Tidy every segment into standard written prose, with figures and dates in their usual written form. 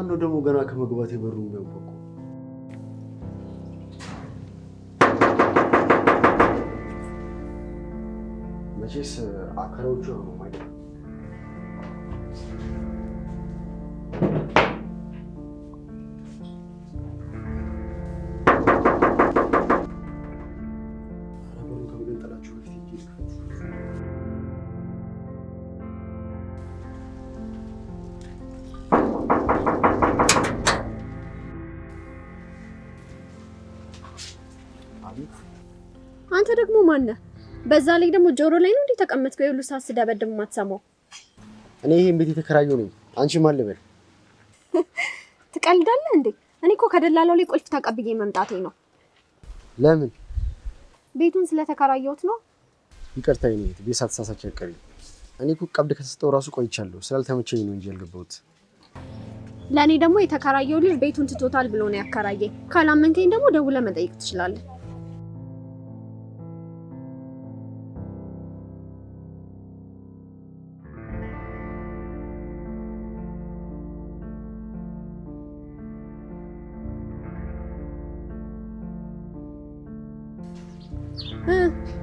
ማን ነው ደግሞ ገና ከመግባት የበሩ የሚያንኳኳው? መቼስ አከራዮቹ ነው ማለት። ኧረ በሩን ከመገንጠላችሁ በፊት ሄጄ ልክፈት። አቤት። አንተ ደግሞ ማነህ? በዛ ላይ ደግሞ ጆሮ ላይ ነው እንዴ ተቀመጥከው? የሁሉ ሰዓት ስደበድብ የማትሰማው? እኔ ይሄን ቤት የተከራየው ነኝ። አንቺ ማን ልበል? ትቀልዳለህ እንዴ? እኔ እኮ ከደላላው ላይ ቁልፍ ተቀብዬ መምጣቴ ነው። ለምን? ቤቱን ስለተከራየሁት ነው። ይቅርታ የኔ እህት፣ ቤት ሳትሳሳች አትቀሪም። እኔ እኮ ቀብድ ከተሰጠው ራሱ ቆይቻለሁ። ስላልተመቸኝ ነው እንጂ ያልገባሁት። ለእኔ ደግሞ የተከራየው ልጅ ቤቱን ትቶታል ብሎ ነው ያከራየኝ። ካላመንከኝ ደግሞ ደውለህ መጠየቅ ትችላለህ።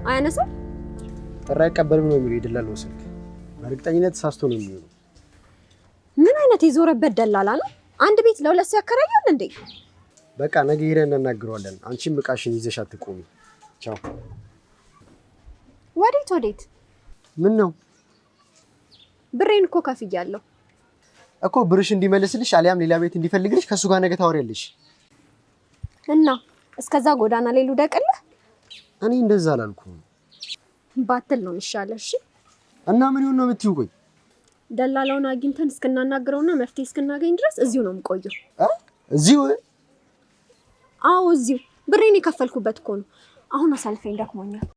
አያነሳም። ጥሪ አይቀበልም ነው የሚለው የደላላው ስልክ። በእርግጠኝነት ሳስቶ ነው የሚሆነው። ምን አይነት የዞረበት ደላላ ነው? አንድ ቤት ለሁለት ሰው ያከራያል እንዴ? በቃ ነገ ሄደን እናናግረዋለን። አንቺም እቃሽን ይዘሽ አትቆሚ። ቻው። ወዴት ወዴት? ምን ነው? ብሬን እኮ ከፍያለሁ። እኮ ብርሽ እንዲመልስልሽ አሊያም ሌላ ቤት እንዲፈልግልሽ ከእሱ ጋር ነገ ታወሪያለሽ። እና እስከዛ ጎዳና ላይ ልውደቅልህ? እኔ እንደዛ አላልኩም። ባትል ነው የሚሻለው። እሺ። እና ምን ይሁን ነው የምትይው? ቆይ ደላላውን አግኝተን እስክናናግረውና መፍትሄ እስክናገኝ ድረስ እዚሁ ነው የምቆየው። እ እዚሁ? አዎ እዚሁ። ብሬን የከፈልኩበት እኮ ነው። አሁን አሳልፈኝ፣ ደክሞኛል።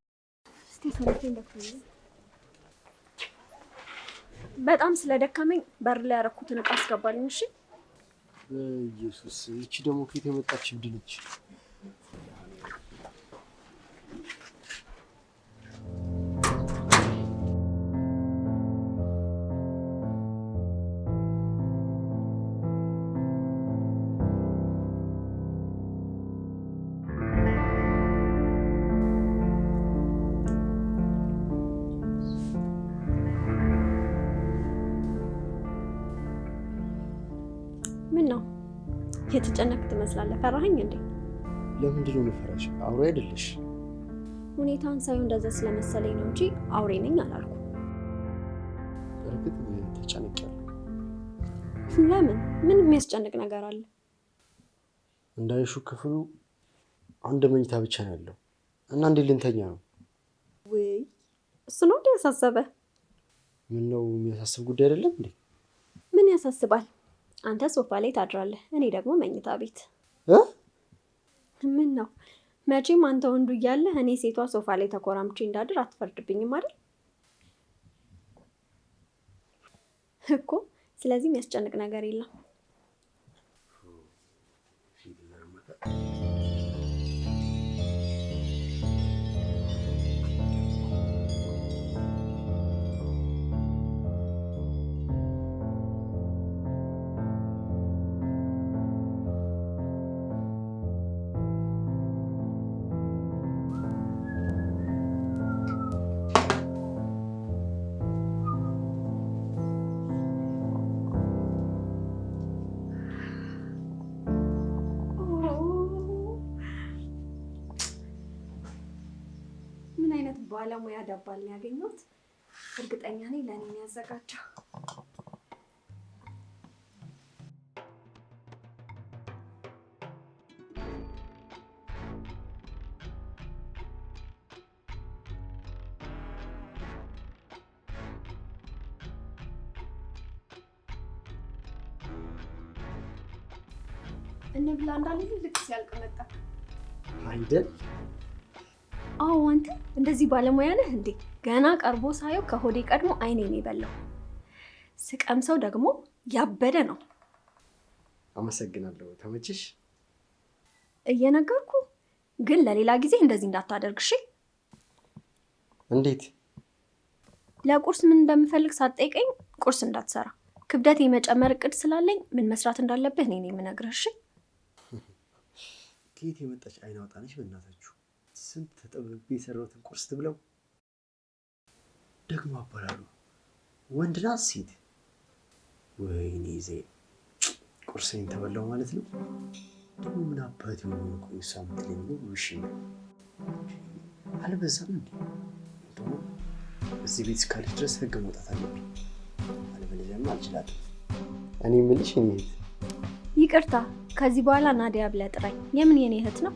እስቲ አሳልፈኝ፣ ደክሞኛል። በጣም ስለደከመኝ በር ላይ ያደረኩትን እቃ አስገባልኝ። እሺ። ኢየሱስ፣ ይቺ ደግሞ ከየት የመጣች እብድ ነች? ምን ነው የተጨነቅ ትመስላለህ? ፈራኸኝ እንዴ? ለምንድን ነው የምፈራሽ? አውሬ አይደለሽ። ሁኔታን ሳይሆን እንደዛ ስለመሰለኝ ነው እንጂ አውሬ ነኝ አላልኩም። በእርግጥ ተጨንቄያለሁ። ለምን? ምን የሚያስጨንቅ ነገር አለ? እንዳይሹ ክፍሉ አንድ መኝታ ብቻ ነው ያለው እና እንዴት ልንተኛ ነው? ውይ እሱ ነው እንዴ ያሳሰበ? ምን ነው የሚያሳስብ ጉዳይ አይደለም እንዴ? ምን ያሳስባል? አንተ ሶፋ ላይ ታድራለህ፣ እኔ ደግሞ መኝታ ቤት። እ ምን ነው መቼም አንተ ወንዱ እያለህ እኔ ሴቷ ሶፋ ላይ ተኮራምቼ እንዳድር አትፈርድብኝም አይደል? እኮ ስለዚህ የሚያስጨንቅ ነገር የለም። ምን አይነት ባለሙያ ደባል ነው ያገኘሁት? እርግጠኛ ነኝ ለእኔ ነው ያዘጋጀው። እንብላ እንዳልል ልክ ሲያልቅ መጣ። አይደል? አዎ አንተ እንደዚህ ባለሙያ ነህ እንዴ? ገና ቀርቦ ሳየው ከሆዴ ቀድሞ አይኔ ነው የበላው። ስቀምሰው ደግሞ ያበደ ነው። አመሰግናለሁ። ተመችሽ? እየነገርኩ ግን ለሌላ ጊዜ እንደዚህ እንዳታደርግ እሺ? እንዴት? ለቁርስ ምን እንደምፈልግ ሳትጠይቀኝ ቁርስ እንዳትሰራ። ክብደት የመጨመር እቅድ ስላለኝ ምን መስራት እንዳለብህ እኔ ነኝ የምነግርህ። እሺ? ከየት የመጣች አይን አውጣነች? በእናታችሁ ስንት ተጠብቤ የሰራሁትን ቁርስ ትብለው። ደግሞ አባላሉ ወንድ ናት ሴት? ወይኔ ዜ ቁርሴን ተበላው ማለት ነው። ደግሞ ምን አባት የሆነ ቆይ እሷ የምትለኝ ውሽ አልበዛም እንዴ? ደግሞ እዚህ ቤት እስካለች ድረስ ህግ መውጣት አለብኝ፣ አለበለዚያማ አልችላትም። እኔ የምልሽ የኔ እህት። ይቅርታ፣ ከዚህ በኋላ ናዲያ ብለህ ጥራኝ። የምን የኔ እህት ነው?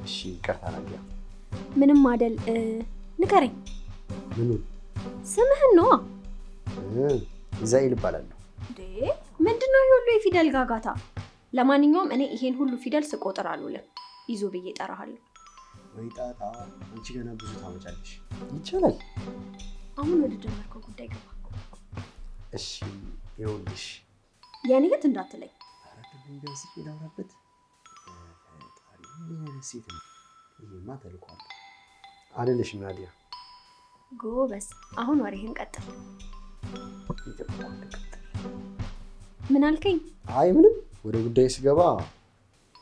እሺ ይቅርታ ናዲያ። ምንም አደል። ንገረኝ። ምኑን? ስምህን ነዋ። ኢዛኤል እባላለሁ። እንዴ ምንድነው ይሄ ሁሉ የፊደል ጋጋታ? ለማንኛውም እኔ ይሄን ሁሉ ፊደል ስቆጥር አልውልም። ይዞ ብዬ እጠራሃለሁ። ወይ ጣጣ፣ አንቺ ገና ብዙ ታመጫለሽ። ይቻላል። አሁን ወደ ጀመርከው ጉዳይ ገባ። እሺ ይኸውልሽ። የኔ እህት እንዳትለኝ። ኧረ ደግሞ ቢያንስ ላውራበት። ፈጣሪ ምን አይነት ሴት ነው? ይሄማ ተልኳል። አልልሽም ናዲያ። ጎበዝ። አሁን ወሬህን ቀጥል። ይጠብቋል። ቀጥል። ምን አልከኝ? አይ ምንም። ወደ ጉዳይ ስገባ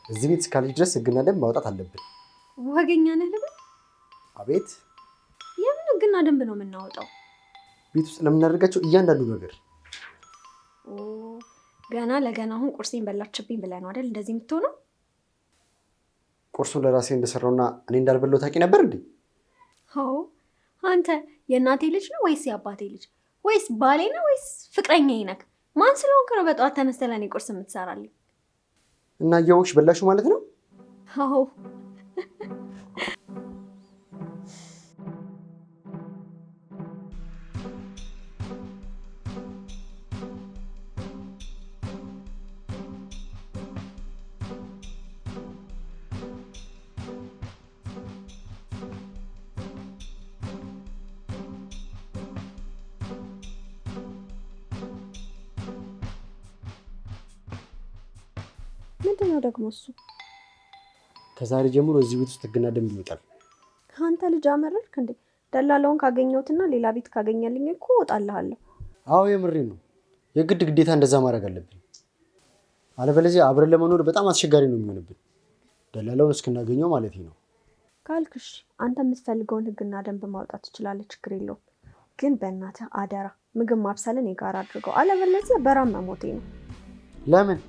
እዚህ ቤት እስካለች ድረስ ህግና ደንብ ማውጣት አለብን። ወገኛ ነህ ልበል? አቤት። የምን ህግና ደንብ ነው የምናወጣው? ቤት ውስጥ ለምናደርጋቸው እያንዳንዱ ነገር። ኦ ገና ለገና አሁን ቁርሴን በላችብኝ ብለህ ነው አይደል እንደዚህ የምትሆነው? ቁርሱን ለራሴ እንደሰራውና እኔ እንዳልበላው ታውቂ ነበር እንዴ? አዎ። አንተ የእናቴ ልጅ ነው ወይስ የአባቴ ልጅ ወይስ ባሌ ነው ወይስ ፍቅረኛዬ ነህ? ማን ስለሆንክ ነው በጠዋት ተነስተህ ለእኔ ቁርስ የምትሰራልኝ? እና እያወቅሽ በላሽው ማለት ነው? አዎ። ምንድን ነው ደግሞ እሱ? ከዛሬ ጀምሮ እዚህ ቤት ውስጥ ህግና ደንብ ይወጣል። አንተ ልጅ አመረርክ እንዴ? ደላላውን ካገኘሁትና ሌላ ቤት ካገኘልኝ እኮ እወጣልሃለሁ። አዎ የምሬ ነው። የግድ ግዴታ እንደዛ ማድረግ አለብን። አለበለዚያ አብረን ለመኖር በጣም አስቸጋሪ ነው የሚሆንብን። ደላላውን እስክናገኘው ማለት ነው። ካልክሽ አንተ የምትፈልገውን ህግና ደንብ ማውጣት ትችላለህ፣ ችግር የለውም። ግን በእናትህ አደራ ምግብ ማብሰልን የጋራ አድርገው፣ አለበለዚያ በራም መሞቴ ነው። ለምን?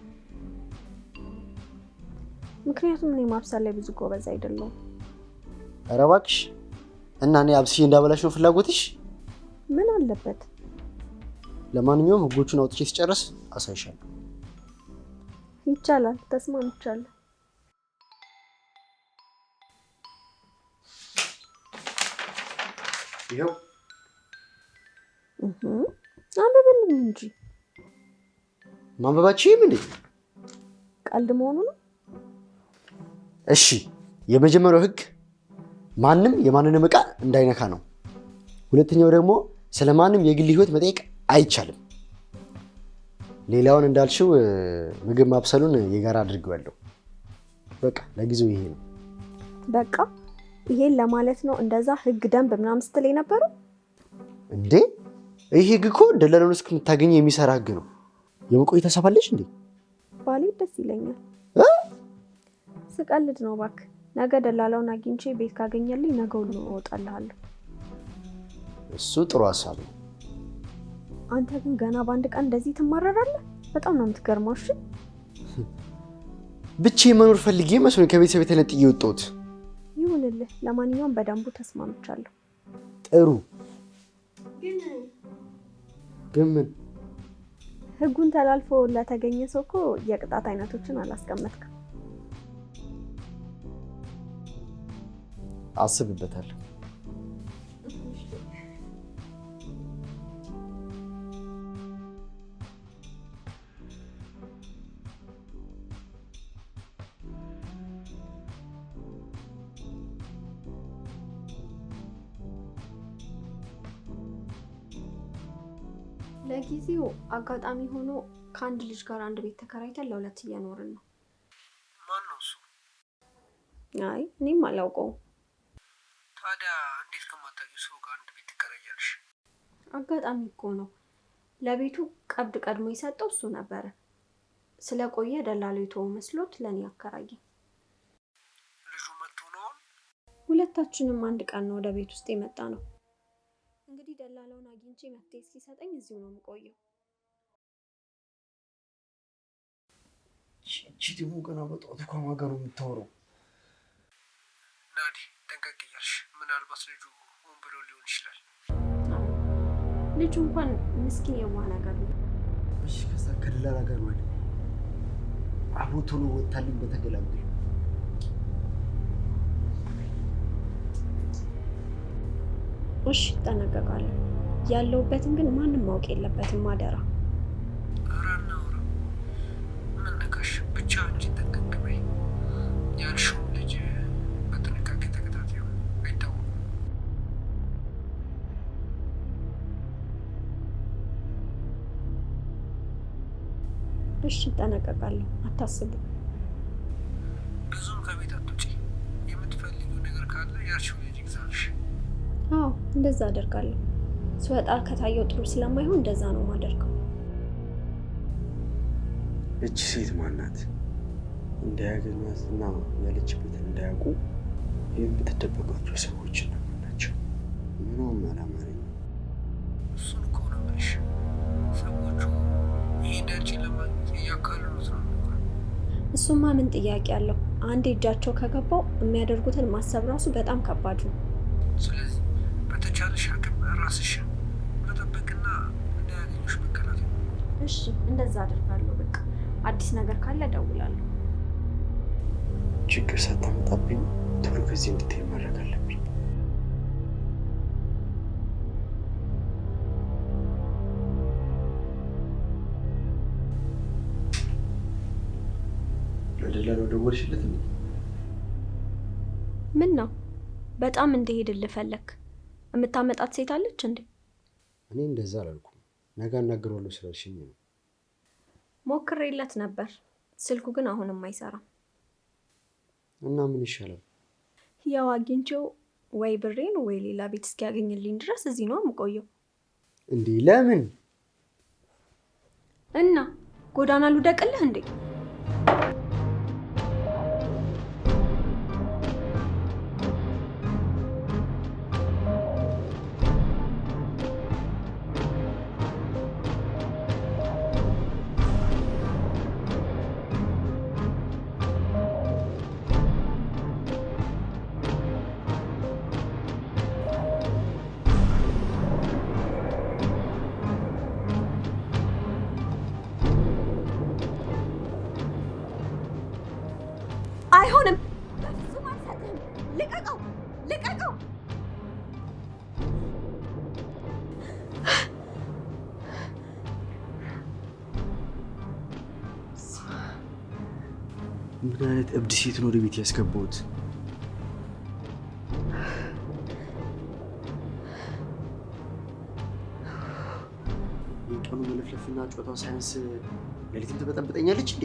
ምክንያቱም እኔ ማብሰል ላይ ብዙ ጎበዝ አይደለሁም። ኧረ እባክሽ። እና እኔ አብስዬ እንዳበላሽ ነው ፍላጎትሽ? ምን አለበት? ለማንኛውም ህጎቹን አውጥቼ ስጨርስ አሳይሻለሁ። ይቻላል፣ ተስማምቻለሁ። ይኸው። አንብብልኝ እንጂ። ማንበባችሁም እንዴ? ቀልድ መሆኑ ነው። እሺ፣ የመጀመሪያው ህግ ማንም የማንንም ዕቃ እንዳይነካ ነው። ሁለተኛው ደግሞ ስለማንም የግል ህይወት መጠየቅ አይቻልም። ሌላውን እንዳልሽው ምግብ ማብሰሉን የጋራ አድርጌዋለሁ። በቃ ለጊዜው ይሄ ነው። በቃ ይሄን ለማለት ነው እንደዛ ህግ ደንብ ምናምን ስትል የነበረው? እንዴ ይሄ ህግ እኮ ደላላውን እስከምታገኝ የሚሰራ ህግ ነው። የመቆየት ሀሳብ አለሽ እንዴ? ባሌ ደስ ይለኛል። ስቀልድ ነው እባክህ። ነገ ደላላውን አግኝቼ ቤት ካገኘልኝ ነገ ሁሉ እወጣልሃለሁ። እሱ ጥሩ ሀሳብ ነው። አንተ ግን ገና በአንድ ቀን እንደዚህ ትማረራለህ? በጣም ነው የምትገርመው። እሺ ብቻዬን መኖር ፈልጌ መስሎኝ ከቤተሰብ ተነጥዬ የወጣሁት። ይሁንልህ። ለማንኛውም በደንቡ ተስማምቻለሁ። ጥሩ ግን ምን? ህጉን ተላልፎ ለተገኘ ሰው እኮ የቅጣት አይነቶችን አላስቀመጥክም። አስብበታለሁ። ለጊዜው አጋጣሚ ሆኖ ከአንድ ልጅ ጋር አንድ ቤት ተከራይተን ለሁለት እየኖርን ነው። ማን ነው እሱ? አይ እኔም አላውቀውም። ታዲያ እንዴት ከማታውቂው ሰው ጋር አንድ ቤት ትከራያለሽ? አጋጣሚ እኮ ነው። ለቤቱ ቀብድ ቀድሞ የሰጠው እሱ ነበረ። ስለቆየ ደላላው የተወው መስሎት ለእኔ አከራየኝ። ልጁ መጥቶ ነው አሁን? ሁለታችንም አንድ ቀን ነው ወደ ቤት ውስጥ የመጣ ነው። እንግዲህ ደላላውን አግኝቼ መፍትሄ እስኪሰጠኝ እዚሁ ነው የምቆየው። እቺ ደግሞ ገና በጠዋቱ ከማን ጋር ነው የምታወራው? ናዲ ጠንቀቅ እያልሽ፣ ምናልባት ልጁ ሆን ብሎ ሊሆን ይችላል። አዎ፣ ልጁ እንኳን ምስኪን የዋህ ነገር ነው። እሺ፣ ከዛ ከደላላ ጋር ነው አይደል? አቦ ቶሎ ወታልኝ በተገላገሉ። እሺ፣ እጠነቀቃለሁ። ያለሁበትን ግን ማንም ማወቅ የለበትም አደራ። ኧረ አናወራም። ምን ነካሽ? ብቻ አንቺ ጠንቀቅ በይ። ያልሽውን ልጅ በጥንቃቄ ተከታተይው፣ አይታወቅም። እሺ፣ እጠነቀቃለሁ። አታስቡ። ብዙም ከቤት አትውጪ። የምትፈልጊው ነገር ካለ ያልሽው ልጅ ይግዛልሽ። አዎ፣ እንደዛ አደርጋለሁ። ስወጣ ከታየው ጥሩ ስለማይሆን እንደዛ ነው የማደርገው። እቺ ሴት ማናት? እንዳያገኟትና ያለችበትን እንዳያውቁ የምትደበቃቸው ሰዎች እነማን ናቸው? ምንም አላማረኝም። እሱን እኮ ነው የምልሽ። ሰዎቹ ይሄን አንቺን ለማግኘት እያካለሉት ነው የሚሆነው። እሱማ ምን ጥያቄ አለው? አንዴ እጃቸው ከገባው የሚያደርጉትን ማሰብ ራሱ በጣም ከባድ ነው። ስለዚህ በተቻለሽ አቅም ራስሽን መጠበቅና እንዳያገኙሽ መከላከል። እሺ፣ እንደዛ አደርጋለሁ። በቃ አዲስ ነገር ካለ እደውላለሁ። ችግር ሳታመጣብኝ ቶሎ ከዚህ እንድትሄድ ማድረግ አለብኝ። ለደላላው ደወልሽለት እንዴ? ምን ነው በጣም እንድሄድልህ ፈለክ? የምታመጣት ሴት አለች እንዴ? እኔ እንደዛ አላልኩም። ነገ አናግረዋለሁ ስላልሽኝ ነው። ሞክሬለት ነበር፣ ስልኩ ግን አሁንም አይሰራም። እና ምን ይሻላል? ያው አግኝቼው ወይ ብሬን ወይ ሌላ ቤት እስኪያገኝልኝ ድረስ እዚህ ነው የምቆየው። እንዴ ለምን? እና ጎዳና ልውደቅልህ እንዴ? አይሆንም፣ በፍጹም አልሰጥህም። ልቀቀው፣ ልቀቀው! ምን አይነት እብድ ሴት ነው ወደ ቤት ያስገባሁት? የቀኑ መለፍለፍና ጮታው ሳያንስ ሌሊትም ትበጠብጠኛለች እንዴ?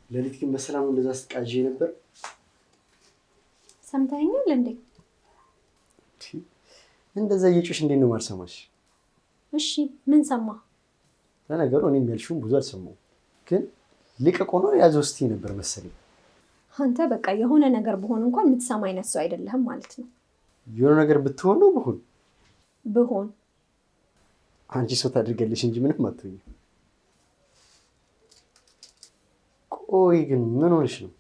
ሌሊት ግን በሰላም እንደዛ ስትቃዥ ነበር። ሰምተኸኛል እንዴ? እንደዛ እየጮሽ እንዴት ነው የማልሰማሽ? እሺ ምን ሰማ? ለነገሩ እኔም ያልሽውን ብዙ አልሰማሁም፣ ግን ልቀቅ ሆኖ ያዘው ስትይ ነበር መሰለኝ። አንተ በቃ የሆነ ነገር ብሆን እንኳን የምትሰማ አይነት ሰው አይደለህም ማለት ነው። የሆነ ነገር ብትሆን ነው ብሆን ብሆን አንቺ ሰው ታድርገልሽ እንጂ ምንም አትሆኝም። ቆይ ግን ምን ሆነሽ ነው?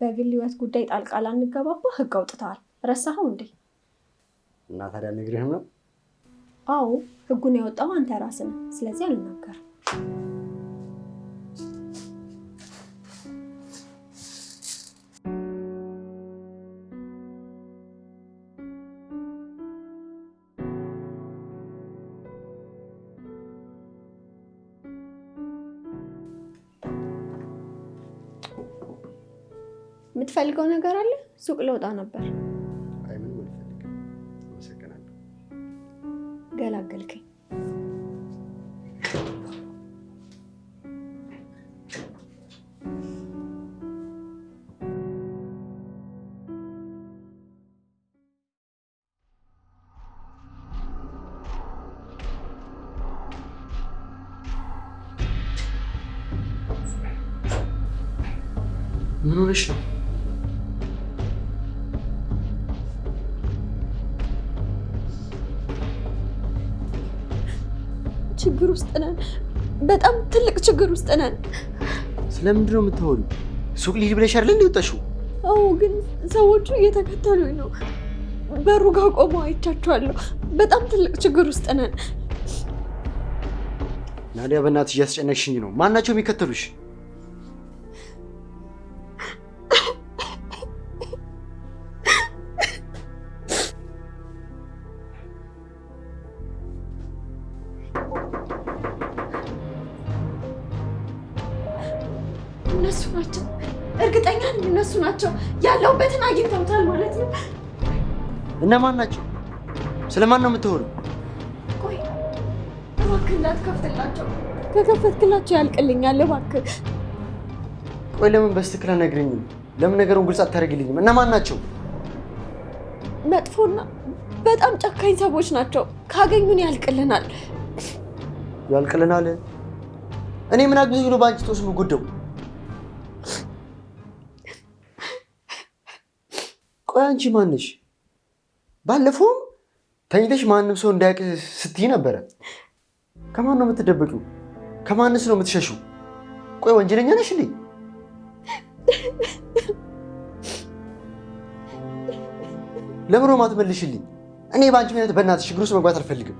በግል ህይወት ጉዳይ ጣልቃ ላንገባባ ህግ አውጥተዋል። ረሳኸው እንዴ? እና ታዲያ ነግሬህም ነው? አዎ ህጉን ያወጣው አንተ ራስህ ነህ። ስለዚህ አልናገርም። የምትፈልገው ነገር አለ? ሱቅ ልወጣ ነበር። አይ ምንም አልፈልግም። አመሰግናለሁ። ገላገልከኝ። ምን ሆነሽ ነው? ችግር ውስጥ ነን። በጣም ትልቅ ችግር ውስጥ ነን። ስለምንድን ነው የምታወሪው? ሱቅ ልሂድ ብለሽ አይደል እንዴ ወጣሽው? አዎ፣ ግን ሰዎቹ እየተከተሉኝ ነው። በሩ ጋር ቆመው አይቻቸዋለሁ። በጣም ትልቅ ችግር ውስጥ ነን። ናዲያ፣ በእናትሽ እያስጨነቅሽኝ ነው። ማን ናቸው የሚከተሉሽ? እነሱ ናቸው። እርግጠኛ ነኝ እነሱ ናቸው። ያለሁበትን አግኝተውታል ማለት ነው። እነማን ናቸው? ስለማን ነው የምታወሪው? ቆይ እባክህ እንዳትከፍትላቸው። ከከፈትክላቸው ያልቅልኛል። እባክህ። ቆይ ለምን በስትክክል አትነግሪኝም? ለምን ነገሩን ግልጽ አታደርጊልኝም? እነማን ናቸው? መጥፎና በጣም ጨካኝ ሰዎች ናቸው። ካገኙን ያልቅልናል። ያልቅልናል? እኔ ምን አግዞኝ ነው በአንቺ ጦስ የምጎዳው? ቆይ አንቺ ማንሽ? ባለፈውም ተኝተሽ ማንም ሰው እንዳያውቅ ስትይ ነበረ። ከማን ነው የምትደበቂው? ከማንስ ነው የምትሸሺው? ቆይ ወንጀለኛ ነሽ እንዴ? ለምን ነው የማትመልሽልኝ? እኔ በአንቺ ምክንያት በእናትሽ ችግር ውስጥ መግባት አልፈልግም።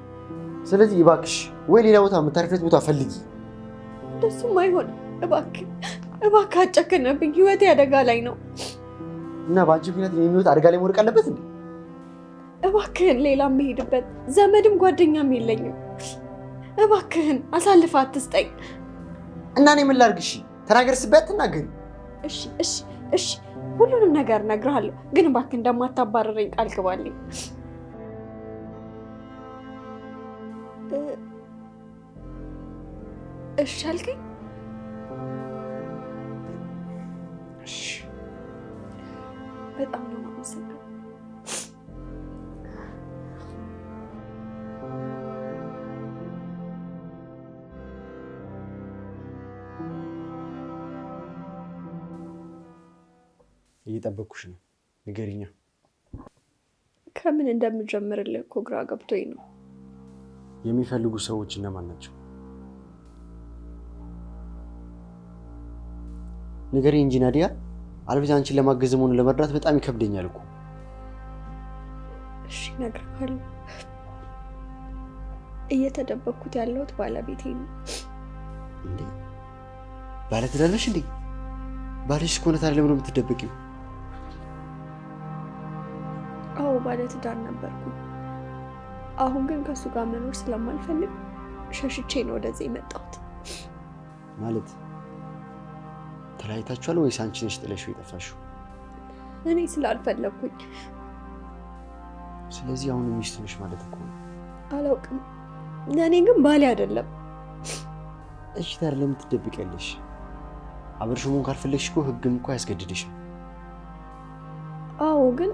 ስለዚህ እባክሽ ወይ ሌላ ቦታ የምታርፊበት ቦታ ፈልጊ። እንደሱም አይሆን። እባክህ እባክህ አጨክንብኝ። ህይወቴ አደጋ ላይ ነው። እና በአንቺ ምክንያት የኔ ህይወት አደጋ ላይ መውደቅ አለበት እንዴ? እባክህን ሌላ የምሄድበት ዘመድም ጓደኛም የለኝም። እባክህን አሳልፈህ አትስጠኝ። እና እኔ ምን ላድርግ? እሺ ተናገር ስበት አትናገሪ። እሺ እሺ እሺ ሁሉንም ነገር እነግርሃለሁ፣ ግን እባክህ እንደማታባረረኝ ቃል ግባልኝ። እሺ አልከኝ? እሺ። በጣም ነው የማመሰግነው። እየጠበኩሽ ነው። ንገሪኛ። ከምን እንደምጀምርልህ እኮ ግራ ገብቶኝ ነው። የሚፈልጉ ሰዎች እነማን ናቸው? ንገሪኝ እንጂ ናዲያ። አለበለዚያ አንቺን ለማገዝም ሆነ ለመርዳት በጣም ይከብደኛል እኮ። እሺ እነግርሃለሁ። እየተደበቅኩት ያለሁት ባለቤቴ ነው። እንዴ ባለትዳር ነሽ እንዴ? ባልሽ ከሆነ ታዲያ ለምን ነው የምትደበቂው? አዎ ባለትዳር ነበርኩ። አሁን ግን ከእሱ ጋር መኖር ስለማልፈልግ ሸሽቼ ነው ወደዚህ የመጣሁት። ማለት ተለያይታችኋል ወይስ አንቺ ነሽ ጥለሽው የጠፋሽው? እኔ ስላልፈለግኩኝ። ስለዚህ አሁን ሚስቱ ነሽ ማለት እኮ ነው። አላውቅም። ለእኔ ግን ባሌ አይደለም። እሺ ታዲያ ለምን ትደብቂያለሽ? አብረሽው መሆን ካልፈለግሽ እኮ ህግም እኮ አያስገድድሽም። አዎ ግን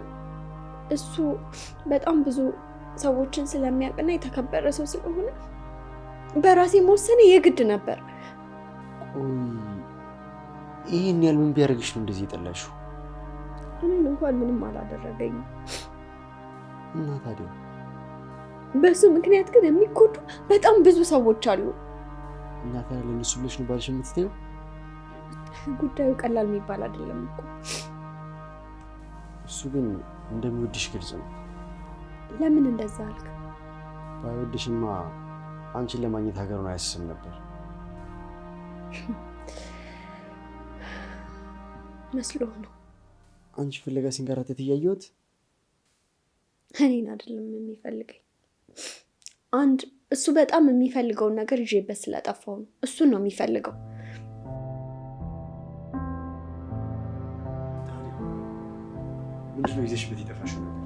እሱ በጣም ብዙ ሰዎችን ስለሚያውቅና የተከበረ ሰው ስለሆነ በራሴ መወሰኔ የግድ ነበር። ቆይ ይህን ያህል ምን ቢያደርግሽ ነው እንደዚህ የጠላሽው? እኔን እንኳን ምንም አላደረገኝም። እና ታዲያ በሱ ምክንያት ግን የሚጎዱ በጣም ብዙ ሰዎች አሉ። እና ታዲያ ለእነሱ ብለሽ ነው ባልሽ የምትተይው? ጉዳዩ ቀላል የሚባል አይደለም እኮ። እሱ ግን እንደሚወድሽ ግልጽ ነው። ለምን እንደዛ አልክ? ባይወድሽማ አንቺን ለማግኘት ሀገሩን አያስስም ነበር። መስሎህ ነው? አንቺ ፍለጋ ሲንከራተት እያየሁት እኔን አይደለም የሚፈልገኝ። አንድ እሱ በጣም የሚፈልገውን ነገር ይዤበት ስለጠፋው ነው። እሱን ነው የሚፈልገው። ምንድን ነው ይዘሽበት የጠፋሽው ነገር?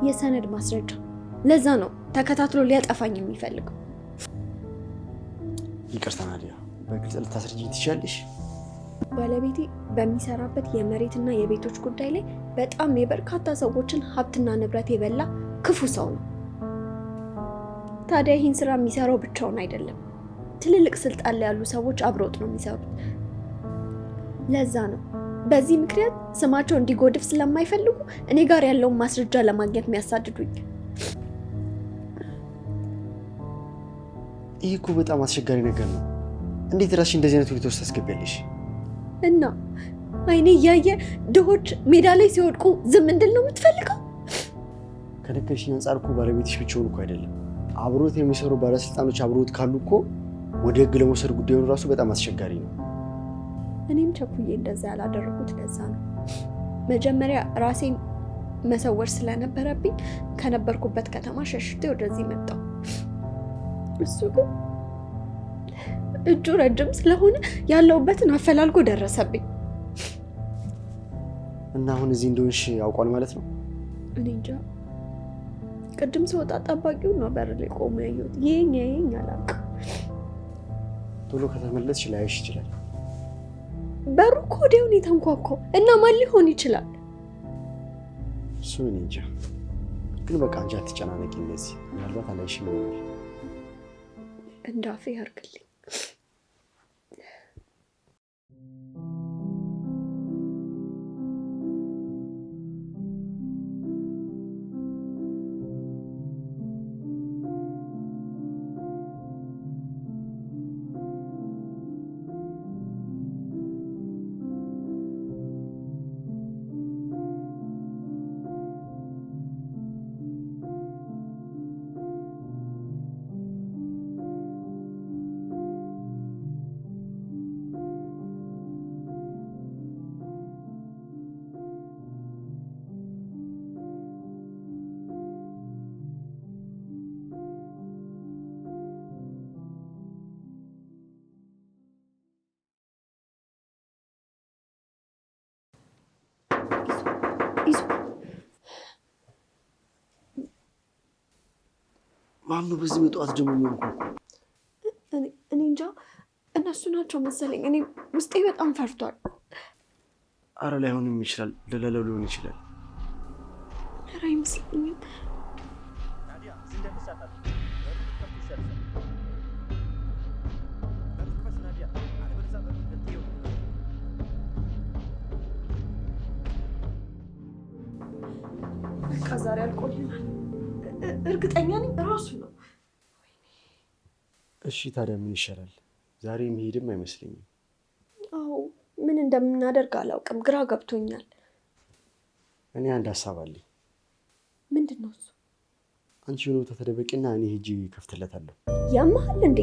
የሰነድ ማስረጃ። ለዛ ነው ተከታትሎ ሊያጠፋኝ የሚፈልገው። ይቅርታ ናዲያ፣ በግልጽ ልታስረጂኝ ትችያለሽ? ባለቤቴ በሚሰራበት የመሬትና የቤቶች ጉዳይ ላይ በጣም የበርካታ ሰዎችን ሀብትና ንብረት የበላ ክፉ ሰው ነው። ታዲያ ይህን ስራ የሚሰራው ብቻውን አይደለም። ትልልቅ ስልጣን ላይ ያሉ ሰዎች አብረውት ነው የሚሰሩት። ለዛ ነው በዚህ ምክንያት ስማቸው እንዲጎድፍ ስለማይፈልጉ እኔ ጋር ያለውን ማስረጃ ለማግኘት የሚያሳድዱኝ። ይህ እኮ በጣም አስቸጋሪ ነገር ነው። እንዴት ራስሽ እንደዚህ አይነት ሁኔታ ውስጥ ታስገቢያለሽ? እና አይኔ እያየ ድሆች ሜዳ ላይ ሲወድቁ ዝም እንድል ነው የምትፈልገው? ከነገርሽኝ አንጻር እኮ ባለቤትሽ ብቻውን እኮ አይደለም፣ አብሮት የሚሰሩ ባለስልጣኖች አብሮት ካሉ እኮ ወደ ህግ ለመውሰድ ጉዳዩን ራሱ በጣም አስቸጋሪ ነው። እኔም ቸኩዬ እንደዛ ያላደረኩት ለዛ ነው። መጀመሪያ ራሴን መሰወር ስለነበረብኝ ከነበርኩበት ከተማ ሸሽቴ ወደዚህ መጣሁ። እሱ ግን እጁ ረጅም ስለሆነ ያለሁበትን አፈላልጎ ደረሰብኝ። እና አሁን እዚህ እንደሆንሽ ያውቋል ማለት ነው? እኔ እንጃ። ቅድም ስወጣ ጠባቂው ነው በር ላይ ቆሞ ያየሁት። ይሄኝ ይሄኝ አላውቅም። ቶሎ ከተመለስሽ ላያይሽ ይችላል። በሩ እኮ ወዲያውኑ የተንኳኳው እና ማን ሊሆን ይችላል? እሱ እኔ እንጃ። ግን በቃ አንቺ አትጨናነቂ። እንደዚህ ምናልባት አላይሽም ይሆናል። እንዳፌ ያርግልኝ። ማነው በዚህ በጠዋት ደግሞ የሚያንኳኳው? እኔ እንጃ፣ እነሱ ናቸው መሰለኝ። እኔ ውስጤ በጣም ፈርቷል። አረ ላይሆንም ይችላል፣ ደላላው ሊሆን ይችላል። ኧረ አይመስለኝም። በቃ ዛሬ አልቆልናል። እርግጠኛ ነኝ እራሱ ነው። እሺ ታዲያ ምን ይሻላል? ዛሬ መሄድም አይመስለኝም። አዎ ምን እንደምናደርግ አላውቅም፣ ግራ ገብቶኛል። እኔ አንድ ሀሳብ አለኝ። ምንድን ነው እሱ? አንቺ የሆነ ቦታ ተደበቂና እኔ ሄጄ ከፍትለታለሁ። ያመሃል እንዴ?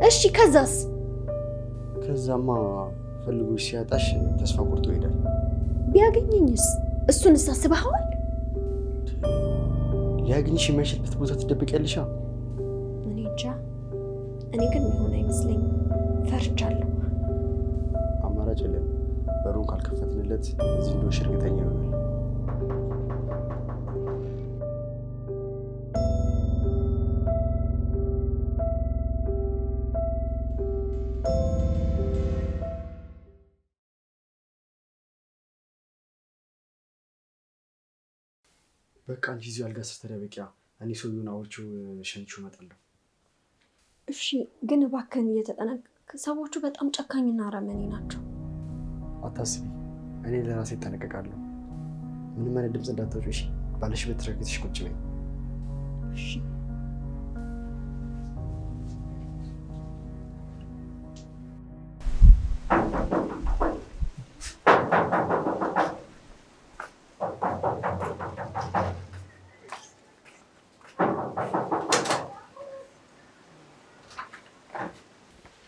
እሺ ከዛስ? ከዛማ ፈልጎ ሲያጣሽ ተስፋ ቆርጦ ይሄዳል። ቢያገኘኝስ? እሱንስ አስበኸዋል? ሊያገኝሽ የማይችልበት ቦታ ትደበቂያለሽ። እኔ እንጃ። እኔ ግን የሚሆን አይመስለኝም፣ ፈርቻለሁ። አማራጭ የለም። በሩን ካልከፈትንለት እዚህ እንደሆንሽ እርግጠኛ ይሆናል። በቃ አንቺ እዚሁ አልጋ ስር ተደበቂያ፣ እኔ ሰውዬውን አውርቼው ሸኝቼው እመጣለሁ። እሺ፣ ግን እባክህን እየተጠነቀቅክ፣ ሰዎቹ በጣም ጨካኝና አረመኔ ናቸው። አታስቢ፣ እኔ ለራሴ እጠነቀቃለሁ። ምንም አይነት ድምፅ እንዳታወጪ እሺ? ባለሽበት ተረጋግተሽ ቁጭ በይ። እሺ።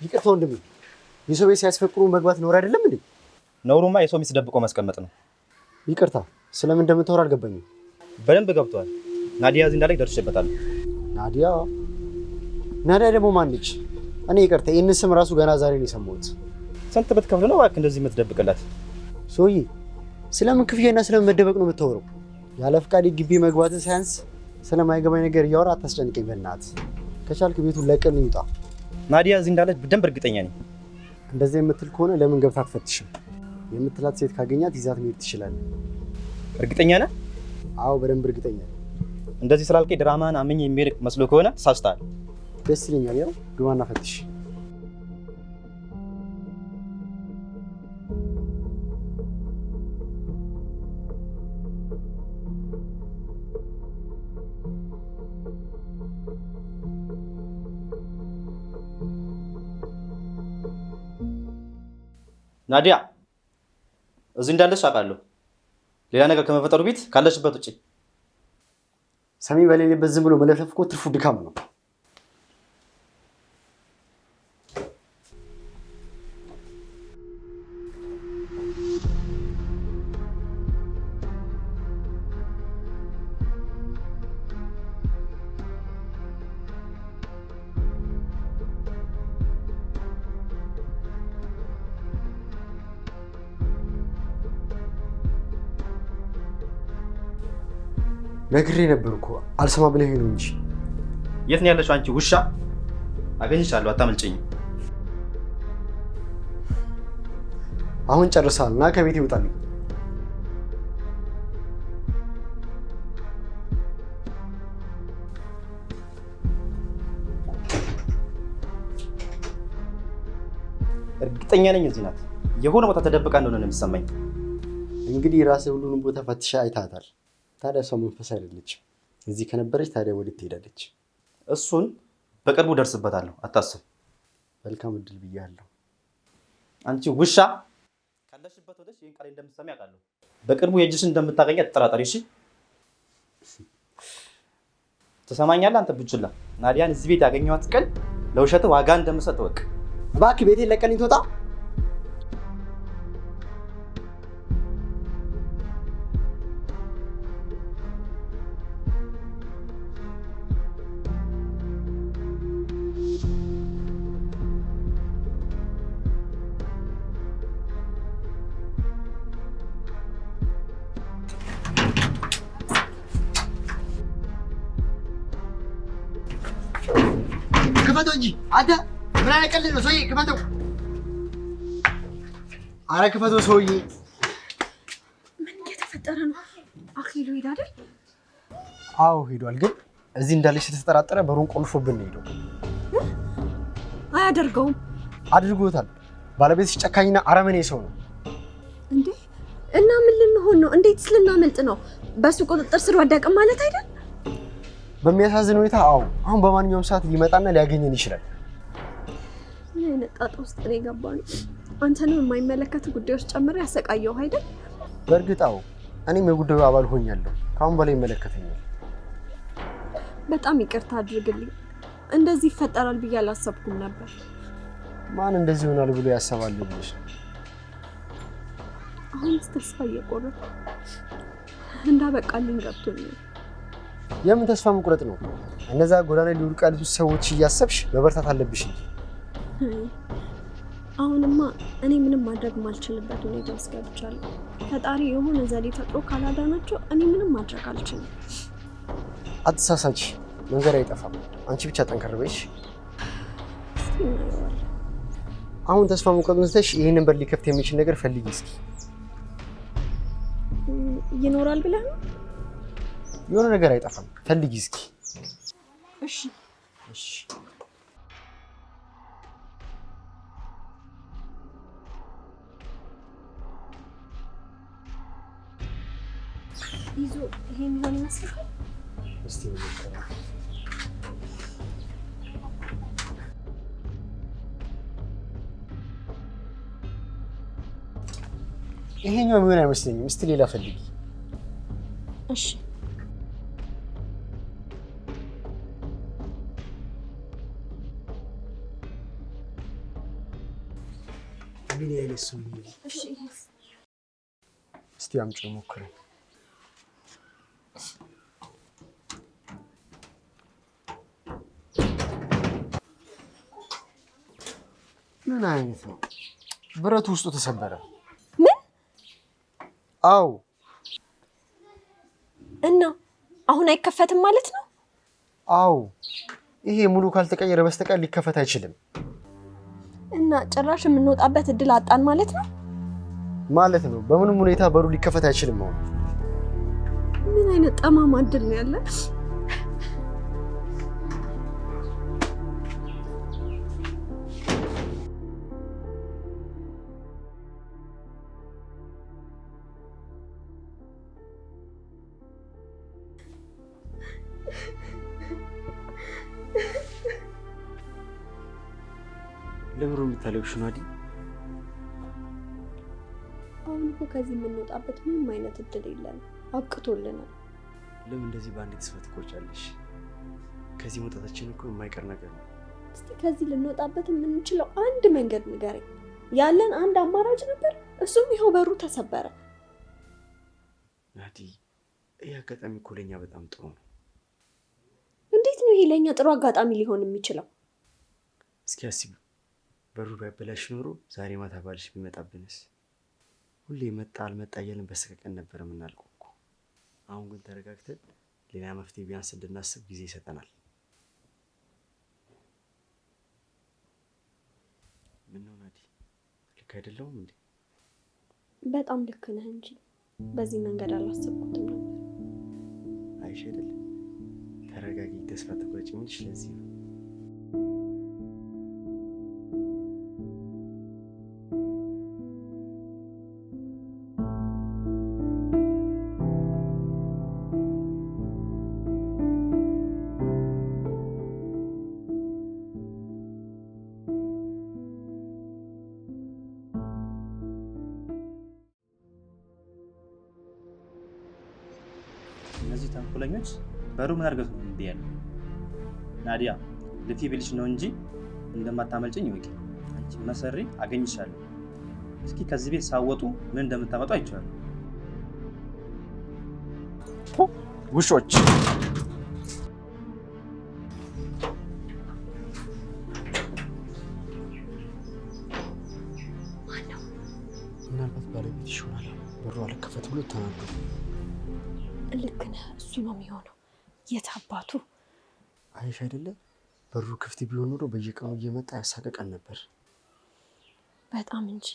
ይቅርታ ወንድሜ፣ የሰው ቤት ሲያስፈቅሩ መግባት ነውር አይደለም እንዴ? ነውሩማ የሰው ሚስት ደብቆ ማስቀመጥ ነው። ይቅርታ፣ ስለምን እንደምታወራ አልገባኝም። በደንብ ገብቷል። ናዲያ እዚህ እንዳለች ደርሼበታለሁ። ናዲያ? ናዲያ ደግሞ ማን ነች? እኔ ይቅርታ፣ ይህንን ስም ራሱ ገና ዛሬ ነው የሰማሁት። ስንት ብትከፍል ነው እባክህ እንደዚህ የምትደብቅላት? ሰውዬ ስለምን ክፍያና ስለምን መደበቅ ነው የምታወራው? ያለ ፍቃድ ግቢ መግባትን ሳያንስ ስለማይገባኝ ነገር እያወራ አታስጨንቀኝ በእናትህ። ከቻልክ ቤቱን ለቀን ይውጣ። ናዲያ እዚህ እንዳለች በደንብ እርግጠኛ ነኝ። እንደዚህ የምትል ከሆነ ለምን ገብታ አትፈትሽም? የምትላት ሴት ካገኛት ይዛት መሄድ ትችላለህ። እርግጠኛ ነህ? አዎ በደንብ እርግጠኛ ነኝ። እንደዚህ ስላልከኝ ድራማህን አምኜ የሚሄድ መስሎ ከሆነ ተሳስተሃል። ደስ ይለኛል። ያው ግባና ፈትሽ። ናዲያ እዚህ እንዳለች አውቃለሁ። ሌላ ነገር ከመፈጠሩ ቤት ካለችበት ውጪ። ሰሚ በሌለበት ዝም ብሎ መለፍለፍ እኮ ትርፉ ድካም ነው። ነግሬ ነበር እኮ አልሰማ ብለህ ነው እንጂ። የት ነው ያለችው አንቺ ውሻ? አገኝሻለሁ፣ አታመልጭኝም። አሁን ጨርሳል እና ከቤት ይውጣልኝ። እርግጠኛ ነኝ እዚህ ናት። የሆነ ቦታ ተደብቃ እንደሆነ ነው የሚሰማኝ። እንግዲህ ራስህ ሁሉንም ቦታ ፈትሻ አይታታል። ታዲያ እሷ መንፈስ አይደለችም። እዚህ ከነበረች ታዲያ ወዴት ትሄዳለች? እሱን በቅርቡ ደርስበታለሁ፣ አታስብ። መልካም እድል ብያለሁ። አንቺ ውሻ ካለሽበት ወደሽ ይህን ቃል እንደምትሰሚ አውቃለሁ። በቅርቡ የእጅሽን እንደምታገኝ አትጠራጠሪ። እሺ ትሰማኛለህ? አንተ ብችላ ናዲያን እዚህ ቤት ያገኘኋት ቀን ለውሸት ዋጋ እንደምሰጥ እወቅ። እባክህ ቤቴን ለቀልኝ ትወጣ። ክፈተው እንጂ አንተ ምን አይነት ቀልድ ነው ሰውዬ? ክፈተው! አረ ክፈተው ሰውዬ! ምን እየተፈጠረ ነው? አክሊሉ ሄደ አይደል? አዎ ሄዷል። ግን እዚህ እንዳለች ስለተጠራጠረ በሩን ቆልፎብን ነው ሄደው። አያደርገውም። አድርጎታል። ባለቤትሽ ጨካኝና አረመኔ ሰው ነው። እንዴ! እና ምን ልንሆን ነው? እንዴትስ ልናመልጥ ነው? በሱ ቁጥጥር ስር ወደቅን ማለት አይደል? በሚያሳዝን ሁኔታ አዎ፣ አሁን በማንኛውም ሰዓት ሊመጣና ሊያገኘን ይችላል። ምን አይነት ጣጣ ውስጥ ነው የገባነው? አንተንም የማይመለከት ጉዳዮች ጨምሬ ያሰቃየው አይደል? በእርግጥ አዎ፣ እኔም የጉዳዩ አባል ሆኛለሁ። ከአሁን በላይ ይመለከተኛል። በጣም ይቅርታ አድርግልኝ። እንደዚህ ይፈጠራል ብዬ አላሰብኩም ነበር። ማን እንደዚህ ይሆናል ብሎ ያሰባል ብለሽ? አሁንስ ተስፋ እየቆረጥኩ እንዳበቃልኝ ገብቶኛል። የምን ተስፋ መቁረጥ ነው? እነዛ ጎዳና ሊወድቁ ያሉት ሰዎች እያሰብሽ መበርታት አለብሽ እንጂ። አሁንማ እኔ ምንም ማድረግ ማልችልበት ሁኔታ ውስጥ ገብቻለሁ። ፈጣሪ የሆነ ዘዴ ፈጥሮ ካላዳናቸው እኔ ምንም ማድረግ አልችልም። አትሳሳች፣ መንገድ አይጠፋም። አንቺ ብቻ ጠንከር በይሽ። እስቲ እናየዋለን። አሁን ተስፋ መቁረጡን ትተሽ ይህንን በር ሊከፍት የሚችል ነገር ፈልጊ እስኪ። ይኖራል ብለህ ነው? የሆነ ነገር አይጠፋም፣ ፈልጊ እስኪ። እሺ እሺ። ይዞ ይሄ የሚሆን ይመስልሃል? እስቲ እንሞክረው። ይሄኛው የሚሆን አይመስለኝም። እስቲ ሌላ ፈልጊ። እሺ ምን አይነት ሰው ነው? እሺ። ይሄስ? እስቲ አምጪው ሞክረው። ምን አይነት ነው? ብረቱ ውስጡ ተሰበረ። ምን? አዎ። እና አሁን አይከፈትም ማለት ነው? አዎ፣ ይሄ ሙሉ ካልተቀየረ በስተቀር ሊከፈት አይችልም። እና ጭራሽ የምንወጣበት እድል አጣን ማለት ነው? ማለት ነው። በምንም ሁኔታ በሩ ሊከፈት አይችልም። አሁን ምን አይነት ጠማማ እድል ነው ያለ? ለምሮ የምታለቅሽው ናዲ? አሁን እኮ ከዚህ የምንወጣበት ምንም አይነት እድል የለንም፣ አብቅቶልናል። ለምን እንደዚህ በአንድ ተስፋ ትቆርጫለሽ? ከዚህ መውጣታችን እኮ የማይቀር ነገር ነው። እስቲ ከዚህ ልንወጣበት የምንችለው አንድ መንገድ ንገረኝ። ያለን አንድ አማራጭ ነበር፣ እሱም ይኸው በሩ ተሰበረ። ናዲ፣ ይህ አጋጣሚ እኮ ለእኛ በጣም ጥሩ ነው። እንዴት ነው ይሄ ለእኛ ጥሩ አጋጣሚ ሊሆን የሚችለው? እስኪ አስቢ፣ በሩ ባይበላሽ ኖሮ ዛሬ ማታ ባልሽ ቢመጣብንስ? ሁሌ መጣ አልመጣ እያልን በሰቀቀን ነበር የምናልቀው እኮ። አሁን ግን ተረጋግተን ሌላ መፍትሄ ቢያንስ እንድናስብ ጊዜ ይሰጠናል። ምነው ናዲ፣ ልክ አይደለሁም እንዴ? በጣም ልክ ነህ እንጂ በዚህ መንገድ አላሰብኩትም ነበር። አይሽ አይደል? ተረጋጊ፣ ተስፋ ትቁረጪ የምልሽ ለዚህ ነው። እነዚህ ተንኮለኞች በሩ ምን አድርገው ነው እንዲህ ያለው? ናዲያ ልፊ ብልሽ ነው እንጂ እንደማታመልጭኝ ይወቂ። አንቺ መሰሪ አገኝሻለሁ። እስኪ ከዚህ ቤት ሳወጡ ምን እንደምታመጡ አይቼዋለሁ። ውሾች! ምናልባት ባለቤትሽ ይሆናል። በሩ አልከፈት ብሎ ተናዶ። ልክ ነህ፣ እሱ ነው የሚሆነው። የት አባቱ። አይሽ አይደለ? በሩ ክፍት ቢሆን ኖሮ በየቀኑ እየመጣ ያሳቀቀን ነበር። በጣም እንጂ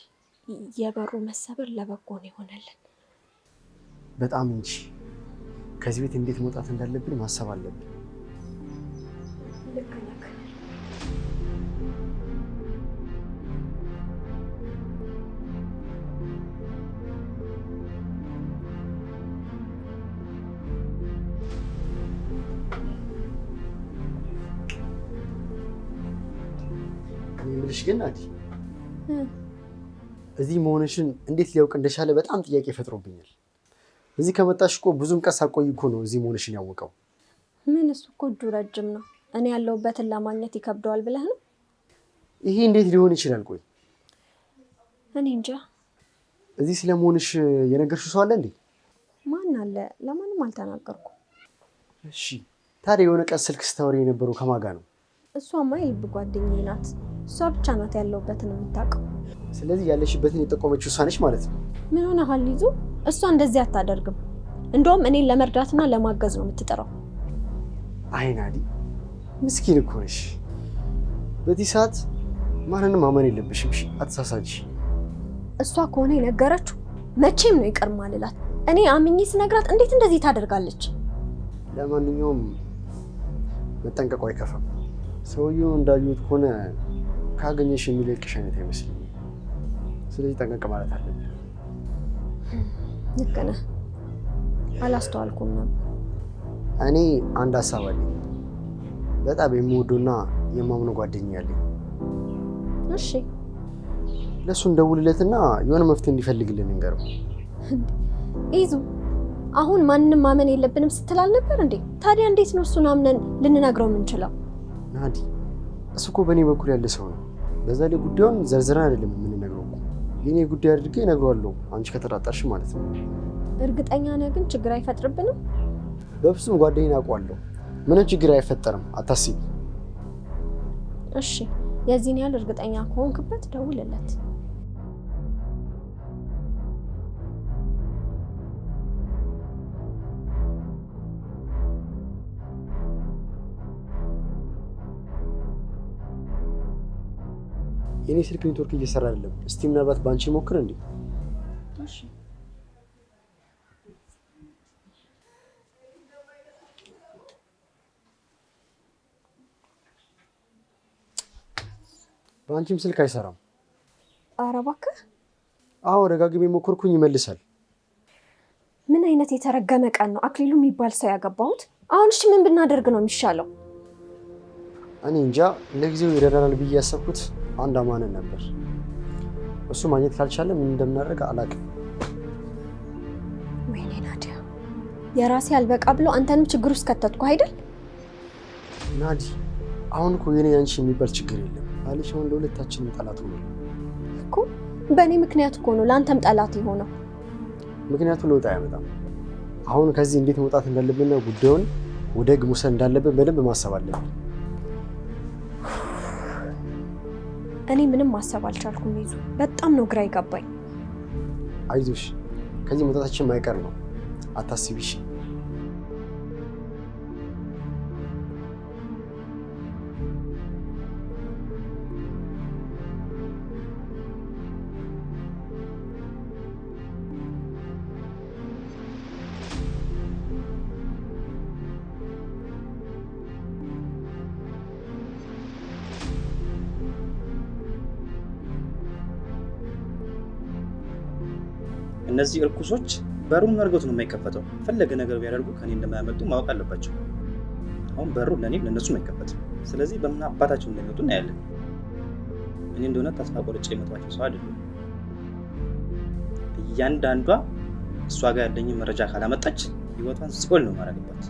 የበሩ መሰበር ለበጎ ነው የሆነልን። በጣም እንጂ። ከዚህ ቤት እንዴት መውጣት እንዳለብን ማሰብ አለብን። ልክ ነህ። እኔ የምልሽ ግን ናዲ፣ እዚህ መሆንሽን እንዴት ሊያውቅ እንደቻለ በጣም ጥያቄ ፈጥሮብኛል። እዚህ ከመጣሽ እኮ ብዙም ቀን ሳትቆይ እኮ ነው እዚህ መሆንሽን ያወቀው። ምን እሱ እኮ እጁ ረጅም ነው። እኔ ያለሁበትን ለማግኘት ይከብደዋል ብለህ ነው? ይሄ እንዴት ሊሆን ይችላል? ቆይ እኔ እንጃ። እዚህ ስለመሆንሽ የነገርሽው ሰው አለ እንዴ? ማን አለ? ለማንም አልተናገርኩም። እሺ ታዲያ የሆነ ቀን ስልክ ስታወሪ የነበረው ከማን ጋር ነው? እሷማ የልብ ጓደኛዬ ናት። እሷ ብቻ ናት ያለሁበትን የምታውቀው። ስለዚህ ያለሽበትን የጠቆመችው እሷ ነች ማለት ነው። ምን ሆነሃል ይዞ? እሷ እንደዚህ አታደርግም። እንደውም እኔን ለመርዳትና ለማገዝ ነው የምትጥረው። አይ ናዲ፣ ምስኪን እኮ ነሽ። በዚህ ሰዓት ማንንም ማመን የለብሽም። እሺ አትሳሳች። እሷ ከሆነ የነገረችው መቼም ነው ይቅር ማልላት። እኔ አምኜ ስነግራት እንዴት እንደዚህ ታደርጋለች? ለማንኛውም መጠንቀቁ አይከፋም። ሰውየው እንዳዩት ከሆነ ካገኘሽ የሚለቅሽ አይነት አይመስልኝም። ስለዚህ ጠንቀቅ ማለት አለብን። ልክ ነህ። አላስተዋልኩም ነበር። እኔ አንድ ሀሳብ አለኝ። በጣም የምወደውና የማምነው ጓደኛ አለኝ። እሺ ለእሱ እንደውልለትና የሆነ መፍትሄ እንዲፈልግልን እንገረው። ይዙ አሁን ማንንም ማመን የለብንም ስትል አልነበር እንዴ? ታዲያ እንዴት ነው እሱን አምነን ልንነግረው የምንችለው? ናዲ፣ እሱ እኮ በእኔ በኩል ያለ ሰው ነው። በዛ ላይ ጉዳዩን ዘርዝረን አይደለም የምንነግረው እኮ። የኔ ጉዳይ አድርጌ እነግረዋለሁ፣ አንቺ ከተጠራጠርሽ ማለት ነው። እርግጠኛ ነህ ግን ችግር አይፈጥርብንም? በፍጹም ጓደኛዬን አውቀዋለሁ። ምንም ችግር አይፈጠርም፣ አታስቢ። እሺ የዚህን ያህል እርግጠኛ ከሆንክበት ደውልለት። የኔ ስልክ ኔትወርክ እየሰራ አይደለም። እስቲ ምናልባት ባንቺ ሞክር እንዴ? እሺ። በአንቺም ስልክ አይሰራም። ኧረ እባክህ። አዎ ደጋግሜ ሞከርኩኝ፣ ይመልሳል። ምን አይነት የተረገመ ቀን ነው አክሊሉ የሚባል ሰው ያገባሁት። አሁን እሺ ምን ብናደርግ ነው የሚሻለው? እኔ እንጃ። ለጊዜው ይረዳናል ብዬ ያሰብኩት አንድ አማንን ነበር። እሱ ማግኘት ካልቻለ ምን እንደምናደርግ አላውቅም። ወይኔ ናዲያ፣ የራሴ አልበቃ ብሎ አንተንም ችግር ውስጥ ከተትኩ አይደል? ናዲ፣ አሁን እኮ የኔ ያንቺ የሚባል ችግር የለም። ባልሽ አሁን ለሁለታችንም ጠላት ሆኗል እኮ። በእኔ ምክንያት እኮ ነው ለአንተም ጠላት የሆነው። ምክንያቱ ለውጥ አያመጣም። አሁን ከዚህ እንዴት መውጣት እንዳለብንና ጉዳዩን ወደ ህግ መውሰድ እንዳለብን በደንብ ማሰብ አለብን። እኔ ምንም ማሰብ አልቻልኩም። ይዙ በጣም ነው ግራ ይገባኝ። አይዞሽ፣ ከዚህ መውጣታችን ማይቀር ነው። አታስቢ እሺ። እነዚህ እርኩሶች በሩን መርገቱ ነው የማይከፈተው። ፈለገ ነገር ቢያደርጉ ከኔ እንደማያመልጡ ማወቅ አለባቸው። አሁን በሩ ለእኔም ለእነሱም አይከፈትም። ስለዚህ በምን አባታቸው እንደሚወጡ እናያለን። እኔ እንደሆነ ተስፋ ቆርጬ የመቷቸው ሰው አይደለም። እያንዳንዷ እሷ ጋር ያለኝን መረጃ ካላመጣች ህይወቷን ሲኦል ነው ማድረግባት።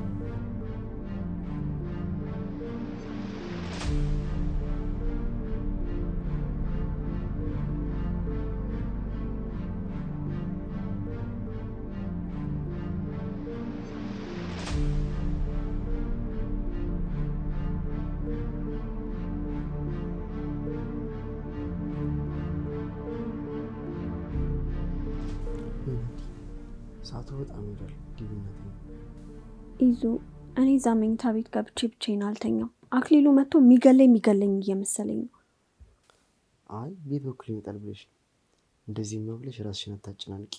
ሰዓቱ በጣም ሄዷል። ግቢና ተኝ። ይዙ እኔ እዛ መኝታ ቤት ገብቼ ብቻዬን አልተኛም። አክሊሉ መጥቶ የሚገለኝ የሚገለኝ እየመሰለኝ ነው። አይ ቤት በኩል ይመጣል ብለሽ ነው። እንደዚህማ ብለሽ ራስሽን አታጨናንቂ።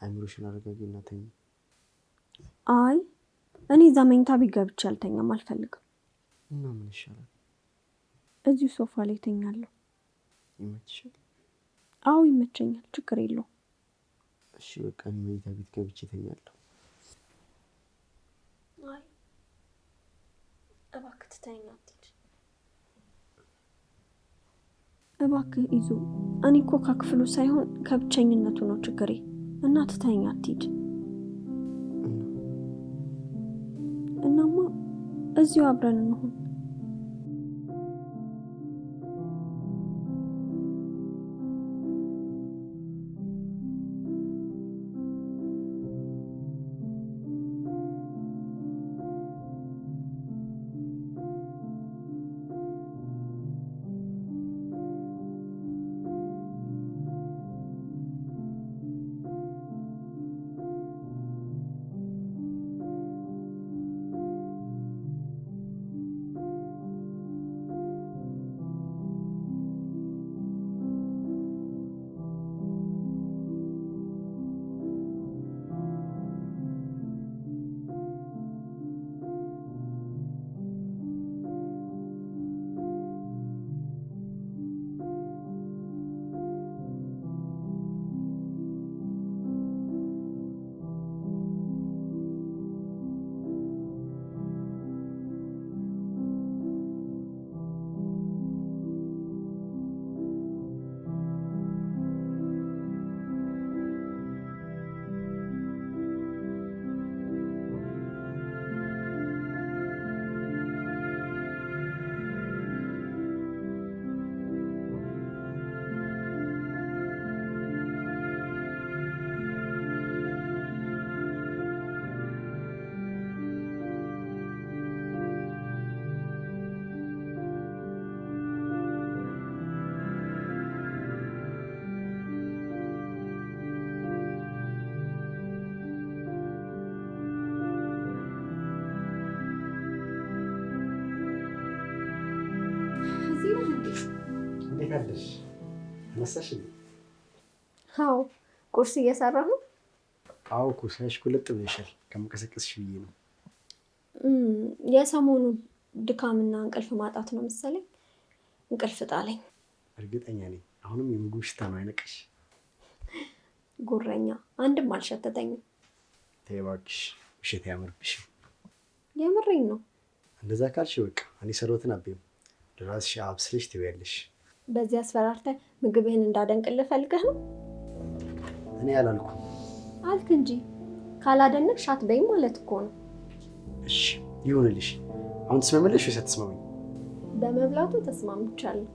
አይምሮሽን አረጋጊና ተኝ። አይ እኔ እዛ መኝታ ቤት ገብቼ አልተኛም፣ አልፈልግም። እና ምን ይሻላል? እዚሁ ሶፋ ላይ ተኛለሁ። ይመችሻል? አዎ ይመቸኛል፣ ችግር የለውም። እሺ በቃ እኔ መኝታ ቤት ገብቼ ተኛለሁ። አይ እባክህ ትተኸኝ አትሂድ። እባክህ ይዙ፣ እኔ እኮ ከክፍሉ ሳይሆን ከብቸኝነቱ ነው ችግሬ እና ትተኸኝ አትሂድ። እናማ እዚሁ አብረን እንሁን። አደርሽ? ተነሳሽ? አዎ፣ ቁርስ እየሰራሁ ነው። አዎ እኮ ሳይሽ እኮ ለጥ ብለሻል። ከመቀሰቀስሽ ብዬ ነው። የሰሞኑ ድካምና እንቅልፍ ማጣት ነው መሰለኝ እንቅልፍ ጣለኝ። እርግጠኛ ነኝ አሁንም የምግቡ ሽታ ነው አይነቀሽ። ጉረኛ፣ አንድም አልሸተተኝም። ተይ እባክሽ፣ ውሸት አያምርብሽም። የምሬን ነው። እንደዛ ካልሽ በቃ እኔ ሰሮትን አቤም ለራስሽ አብስለሽ ትበያለሽ። በዚህ አስፈራርተህ ምግብህን እንዳደንቅልህ ፈልገህ ነው? እኔ አላልኩም። አልክ እንጂ። ካላደነቅሽ አትበይም ማለት እኮ ነው። እሺ ይሁንልሽ። አሁን ትስማሚያለሽ ወይስ አትስማሚም? በመብላቱ ተስማምቻለሁ።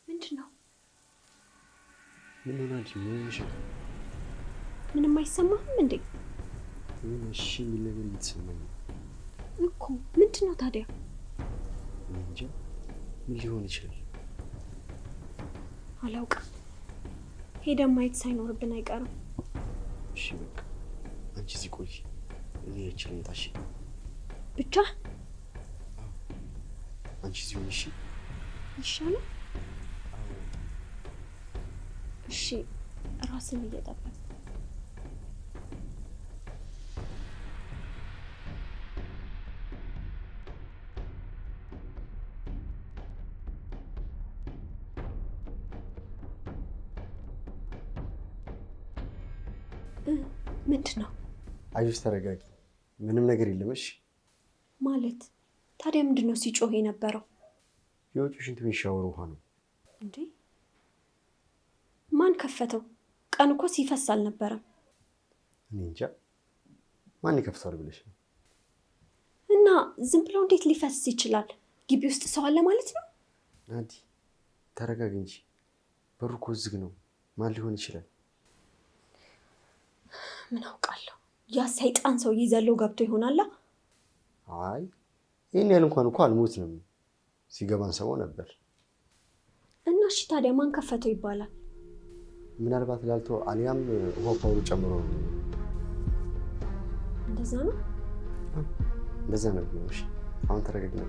ምንድን ነው? ምን ሆናል? ምን ሆነሻል? ምንም አይሰማህም እንዴ? ምን እሺ የሚል ነገር እየተሰማኝ ነው እኮ። ምንድን ነው ታዲያ? እኔ እንጃ ምን ሊሆን ይችላል? አላውቅም። ሄደን ማየት ሳይኖርብን አይቀርም። እሺ በቃ አንቺ እዚህ ቆይ፣ እኔ አይቼ ልምጣ። እሺ ብቻ አንቺ እዚህ ሁኚ። እሺ ይሻላል። እሺ ራስን እየጠበቅ ምንድን ነው? አይዞሽ፣ ተረጋጊ። ምንም ነገር የለም። እሺ ማለት ታዲያ ምንድን ነው ሲጮህ የነበረው? የውጭ ሽንት ቤት ሻወር ውሃ ነው እንዴ? ማን ከፈተው? ቀን እኮ ሲፈስ አልነበረም። እኔ እንጃ ማን ይከፍተዋል ብለሽ ነው? እና ዝም ብለው እንዴት ሊፈስ ይችላል? ግቢ ውስጥ ሰው አለ ማለት ነው? ናዲ ተረጋጊ እንጂ በሩ እኮ ዝግ ነው። ማን ሊሆን ይችላል? ምን አውቃለሁ። ያ ሰይጣን ሰውዬ ዘሎ ገብቶ ይሆናላ። አይ ይህን ያህል እንኳን እኮ አልሞትንም። ሲገባን ሰማው ነበር። እና እሺ ታዲያ ማን ከፈተው ይባላል? ምናልባት ላልቶ አሊያም ውሃ power ኡ ጨምሮ ነው። እንደዛ ነው፣ እንደዛ ነው። እሺ አሁን ተረጋጊ ነው።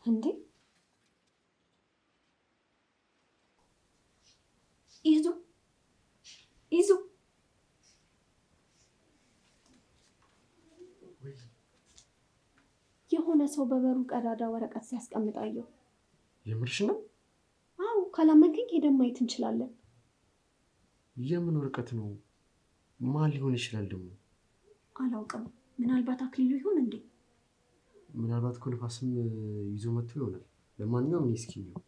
እንዴ ይዙ ይዙ የሆነ ሰው በበሩ ቀዳዳ ወረቀት ሲያስቀምጥ አየሁ። የምርሽ ነው? አዎ፣ ካላመንከኝ ሄደን ማየት እንችላለን። የምን ወረቀት ነው? ማን ሊሆን ይችላል ደግሞ? አላውቅም። ምናልባት አክሊሉ ይሆን እንዴ? ምናልባት እኮ ንፋስም ይዞ መጥቶ ይሆናል። ለማንኛውም እኔ እስኪ ነው